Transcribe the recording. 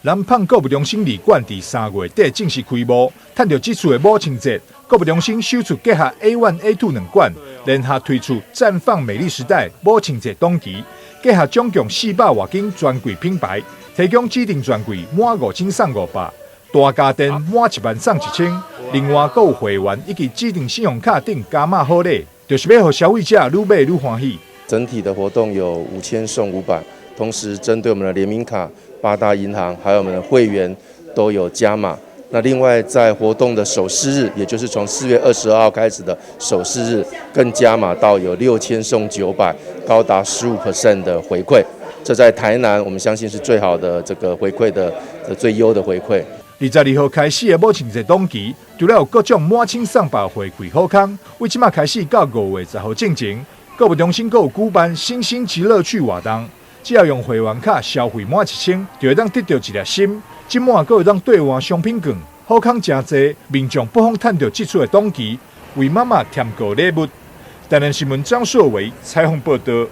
南胖購物中心二館佇3月底正式開幕，趁著這次的母親節，購物中心首次結合 A1、A2 兩館，聯合推出綻放美麗時代母親節檔期，結合總共400外間專櫃品牌，提供指定專櫃滿5000送500，大家電滿1萬送1000，另外閣有會員以及指定信用卡等加碼好禮，就是欲予消費者愈買愈歡喜。整體的活動有5000送500，同時針對我們的聯名卡、八大銀行，還有我們的會員都有加碼。那另外在活動的首四日，也就是從4月22號開始的首四日，更加碼到有6000送900，高達15% 的回饋。這在台南，我們相信是最好的這個回饋的最優的回饋。22號開始的母親節檔期，除了有各種滿千送百回饋好康，為這馬開始到5月10號進前，購物中心閣有舉辦星星集樂趣活動，只要用會員卡消費滿1000，就會當得著一粒心。這滿閣會當兌換商品券，好康誠濟，民眾不妨趁著這次的檔期，為媽媽添購禮物。台南新聞張碩維採訪報道。